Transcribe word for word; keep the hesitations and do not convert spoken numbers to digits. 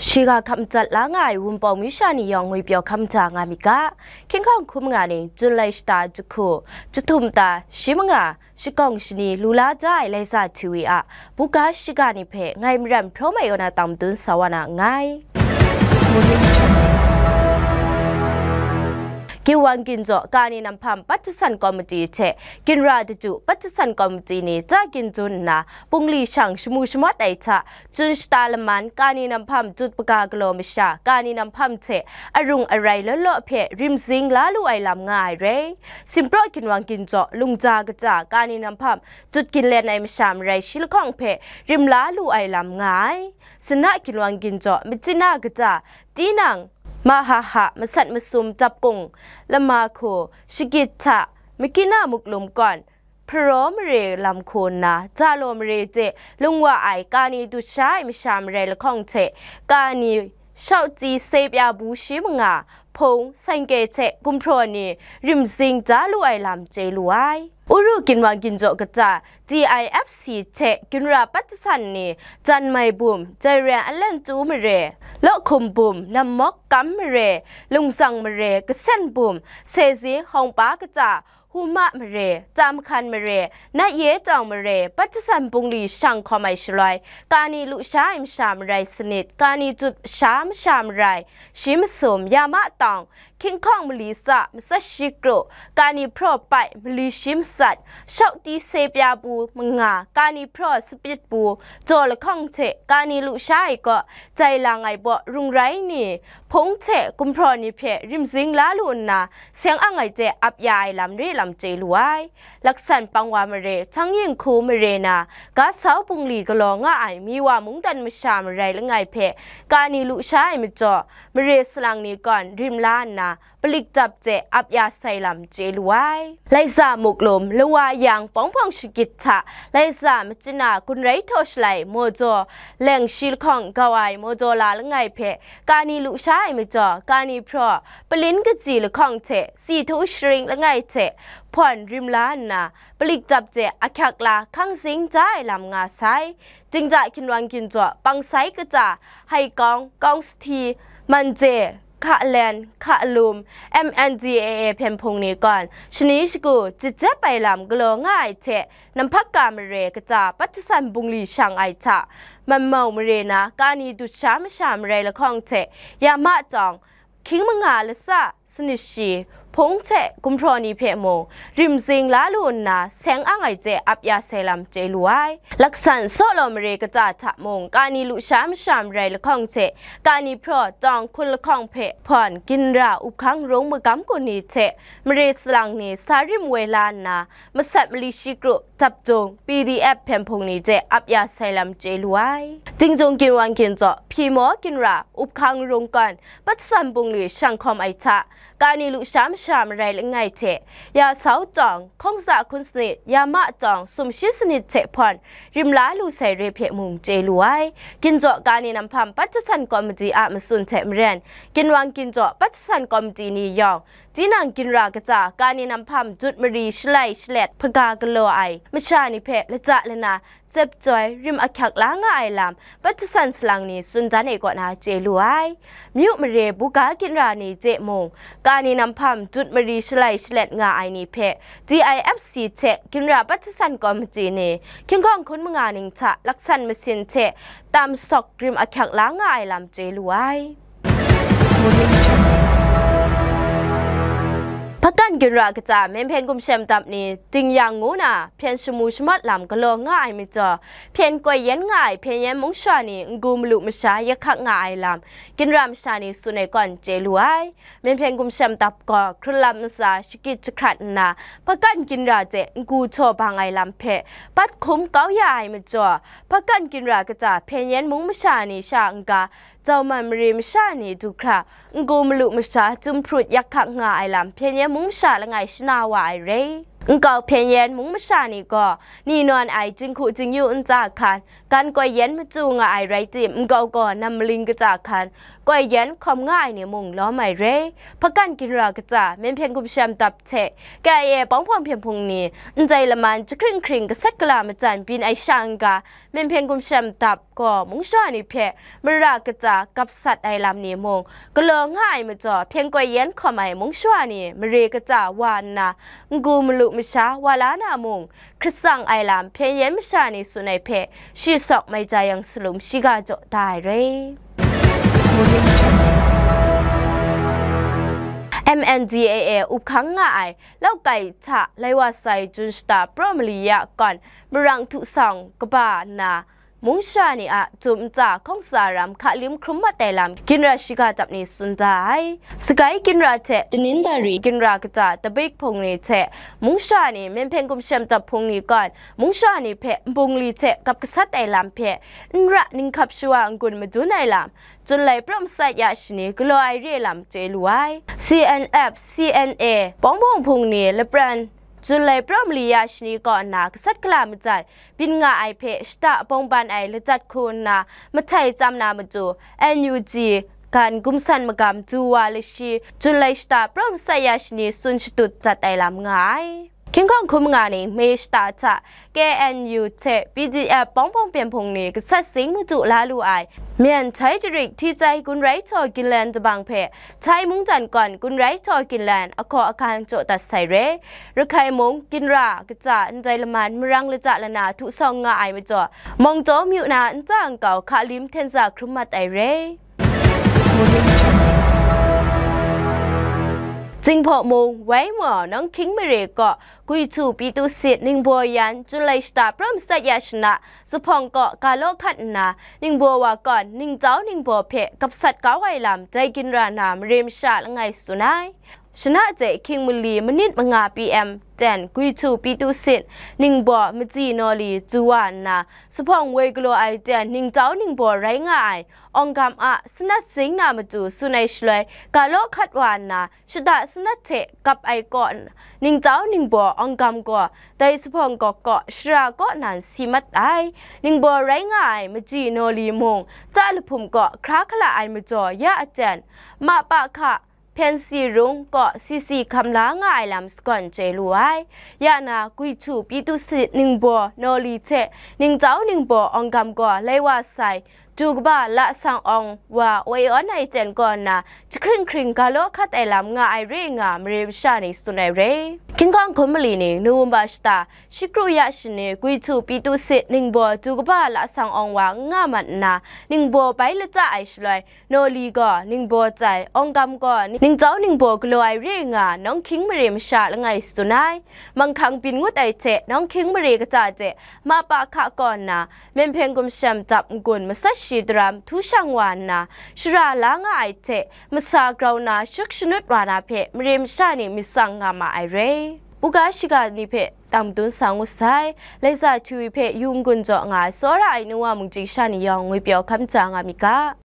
Shiga hkam madat la nga ai Wunpawng masha ni yawng ngwipyaw hkam ja nga mi ga. Hkying hkawng hkun manga ning, Jun lai shata jahku, jahtum ta shi manga, shagawng shani lu la da ai Laiza T V a buga shiga ni hpe ngai Maram Hpraw Mai Yaw na tang madun sa wa na nngai. Ginwang Ginjaw Kani Namhpam Pat Jasan Komiti hte Ginra Daju Pat Jasan Komiti ni tsa ginjun nna, bungli shang shamu shamawt ai hta, Jun shata laman Kani Namhpam jut paga galaw masha, Kani Namhpam hte arung arai law law hpe rimzing la lu ai lam nga ai rai. Simpraw Ginwang Ginjaw lungja kaja Kani Namhpam jut ginlen ai masha marai shi lahkawng hpe rim la lu ai lam nga ai. Sina Ginwang Ginjaw machyin a kaja, tinang, mahaha, masat masum, dapkung, lama hku, shagit hta, makina muklum kawn, Hparaw mare lam hku nna, Jalaw mare de lung wa ai Kani dut sha ai masha marai lahkawng hte, Kani shauti sepya bu shi manga, hpung, sangke hte gumhpraw ni rimzing da lu ai lam chye lu ai. Uru Ginwang Ginjaw kaja D I F C hte Ginra Pat Jasan ni, Janmai bum, Jairen Alan Tu mare, Lawhkum bum, Nammawk Kam mare, Lungzang mare, Kasen bum, Sezi Hawngpa kaja, Huma mare, Tam Hkan mare, Nat Ye Tawng mare, Pat Jasan bungli shang hkawm ai shaloi, Kani lu sha ai masha marai sanit, Kani jut sha masha marai shi masum, Yama Tawng, Hkying hkawng mali tsa, matsat shi kru, Kani hpraw pai, mali shi matsat, shauti sepya bu manga, Kani hpraw sapyit bu, jaw lahkawng hte Kani lu sha ai kaw, jai lang ai baw rung rai ni, hpung hte gumhpraw ni hpe rimzing la lu nna, seng ang ai hte ap ya ai lam re lam chye lu ai. Laksan Pangwa mare, Htangyinghku mare na, Gasau bungli galaw nga ai Miwa mungdan masha marai langai hpe, Kani lu sha ai majaw, mare salang ni kawn rim la nna, palik dap hte ap ya sai lam chye lu ai. Laiza Muklum, Lawa Yang, Pawng Pawng Shagit hta, Laiza Machyin a Gunrai Htaw Shalai, Mawjaw Leng shi lahkawng gau ai Mawjaw La langai hpe, Kani lu sha ai majaw, Kani hpraw, palin kaji lahkawng hte, si htu sharing langai hte, hpawn rim la nna, palik dap hte ahkyak la hkang zing da ai lam nga sai. Dingda Ginwang Ginjaw, Pangsai kaja, Haikawng, Kawng Sahti, Manje, Hkalen, Hkalum, M N D A A hpyen hpung ni kawn, shani shagu jajep ai lam galaw nga ai hte, Namhpaka mare kaja Pat Jasan bungli shang ai hta, Manmau mare na Kani dut sha masha marai lahkawng hte, Yama Tawng, Hkying manga latsa, sanit shi, hpung hte gumhpraw ni hpe mung, rimzing la lu nna, seng ang ai hte ap ya sai lam chye lu ai. Laksan Sawlaw mare kaja hta mung, Kani lu sha masha marai lahkawng hte, Kani hpraw tawng hkun lahkawng hpe hpawn, Ginra, Uphkang Rung magam kun ni hte, mare salang ni sa rim woi la nna, masat mali shi kru, Daptung, P D F hpyen hpung ni hte ap ya sai lam chye lu ai. Dingjung Ginwang Ginjaw, Hpyi Maw Ginra, Uphkang Rung kawn, Pat Jasan bungli shang hkawm ai hta, Kani lu sha masha marai langai hte, Yasau Tawng, Hkawng Za Hkun Sanit, Yama Tawng, Sumshi Sanit hte hpawn, rim la lu sai re hpe mung chye lu ai. Ginjaw Kani Namhpam Pat Jasan Komiti a matsun hte maren, Ginwang Ginjaw Pat Jasan Komiti ni yawng, tinang Ginra kaja Kani Namhpam jut mari shalai shalet hpaga galaw ai masha ni hpe lata lana, cep joi, rim ahkyak la nga ai lam, Pat Jasan salang ni tsun dan ai kaw na chye lu ai. Myu mare buga Ginra ni hte mung, Kani Namhpam jut mari shalai shalet nga ai ni hpe, D I F C hte Ginra Pat Jasan Komiti ni, Hkying hkawng hkun manga ning hta laksan masin hte, tam sawk rim ahkyak la nga ai lam chye lu ai. Hpakan Ginra kaja Myen Hpyen Gumshem Dap ni, Dingyang ngu na hpyen shamu shamawt lam galaw nga ai majaw, hpyen koi yen nga ai Hpyen Yen Mung Sha ni n-gu malu masha yak hkak nga ai lam, Ginra masha ni tsun ai kawn chye lu ai. Myen Hpyen Gumshem Dap gaw, hkrunlam ntsa shagit jahkrat nna, Hpakan Ginra hte n-gu htaw bang ai lam hpe, bat hkum kau ya ai majaw, Hpakan Ginra kaja Hpyen Yen Mung masha ni sha n-ga, Jawman mare masha ni du hkra, n-gu malu masha, chyum hprut yak hkak nga ai lam, Hpyen Yen Mung masha langai shana wa ai rai. Nkau Hpyen Yen mung masha ni gaw ni nawn ai jinghku jingyu ntsa hkan, gan koi yen machyu nga ai rai tim, nkau gaw nam maling katsa hkan koi yen hkawm nga ai ni mung lawm ai re. Hpakan ginra katsa, Myen Hpyen Gumshem Dap hte K I A Bawng Bawng Hpyen Hpung ni ndai laman jahkring hkring gasat gala matsan byin ai sha n-ga, Myen Hpyen Gumshem Dap gaw mungshawa ni hpe mara katsa gap sat ai lam ni mung galaw nga ai majaw, hpyen koi yen hkawm ai mungshawa ni mare katsa wa nna, n-gu malu masha wa la na mung, hkrit tsang ai lam hpyen yen masha ni tsun ai hpe, shi sawk mai ja yang salum shiga jaw da ai re. M N D A A up hkang nga ai Laukai hta lai wa sai Jun shata praw mali ya kawn marang htu sawng kaba nna, mungsha ni a jum ntsa hkawng tsa ram hka lim hkrum mat ai lam ginra shiga dap ni tsun da ai. Sagai ginra hte Tanindari ginra kaja Tabik hpung ni hte mungsha ni, Myen Hpyen Gumshem Dap hpung ni kawn mungsha ni hpe nbungli hte gap gasat ai lam hpe n ra ninghkap shawa n-gun madun ai lam, Jun lai praw matsat ya shani galaw ai re lam chye lu ai. C N F, C N A, Bawng Bawng hpung ni lapran Jun lai praw mali ya shani kaw nna gasat gala matsat byin nga ai hpe shata bawng ban ai lajat hku nna mahtai chyam na matu, N U G gan gumsan magam du wa lashi, Jun lai shata praw matsat ya shani tsun shatut dat ai lam nga ai. Hkying hkawng hkum nga ning May shata hta K N U hte P D F Bawng Bawng Hpyen Hpung ni gasat sing madu la lu ai Myen Htoi Jarik Hti Chyai Gun Rai Htaw Ginlan dabang hpe Htoi mungdan kawn Gun Rai Htaw Ginlan ahkaw ahkan jaw dat sai re. Rakhai mung ginra kaja ndai laman marang laja lana htu sawng nga ai majaw, Mawngdaw myu na nta nkau hka lim hten za hkrum mat ai re. Jinghpaw mung, Wai Maw, Nawng Hkying mare kaw Gwi Htu Pyi Tu Sit Ningbaw yan Jun lai shata praw matsat ya shana zuphpawng kaw ga law hkat nna, Ningbaw wa kawn ningchyau ningbaw hpe gap sat kau ai lam dai ginra na mare masha langai tsun ai. Shana hte hkying mali manit manga P M ten Gwi Htu Pyi Tu Sit Ningbaw matsi naw li du wa nna, zuphpawng woi galaw ai ten ningchyau ningbaw rai nga ai Awng Gam a sanat sing na matu tsun ai shaloi, ga law hkat wa nna, shata sanat hte gap ai kaw ningchyau ningbaw Awng Gam gaw dai zuphpawng gawk kaw shara kaw nan si mat ai. Ningbaw rai nga ai matsi naw li mung, ta lahpum kaw hkra hkala ai majaw ya aten, ma pa hka, Hpyen Si Rung kaw si si hkam la nga ai lam sagawn chye lu ai. Ya na, Gwi Htu Pyi Tu Sit Ningbaw naw li hte ningchyau ningbaw Awng Gam gaw lai wa sai, du kaba la sang awng wa woi awn ai ten kaw nna, jahkring hkring ga law hkat ai lam nga ai re nga mare masha ni tsun ai re. Hkying hkawng hkum mali ning Nowemba shata, shikru ya shani Gwi Htu Pyi Tu Sit Ningbaw du kaba la sang awng wa n nga mat nna, Ningbaw bai lata ai shaloi, naw li gaw Ningbaw tsai, Awng Gam gaw ningchyau ningbaw galaw ai re nga Nawng Hkying mare masha langai tsun ai. Manghkang byin ngut ai hte Nawng Hkying mare kata hte ma pa hka kaw nna, Myen Hpyen Gumshem Dap n-gun matsat shi daram htu shang wa nna, shara la nga ai hte masa grau na shuk shanut wa na hpe mare masha ni myit tsang nga ma ai re. Buga shiga ni hpe tam dun sa ngut sai. Laisa Hti hpe yu n-gun jaw nga ai tsawra ai nu wa mungchying sha ni yawng ngwi pyaw hkam ja nga myit ga.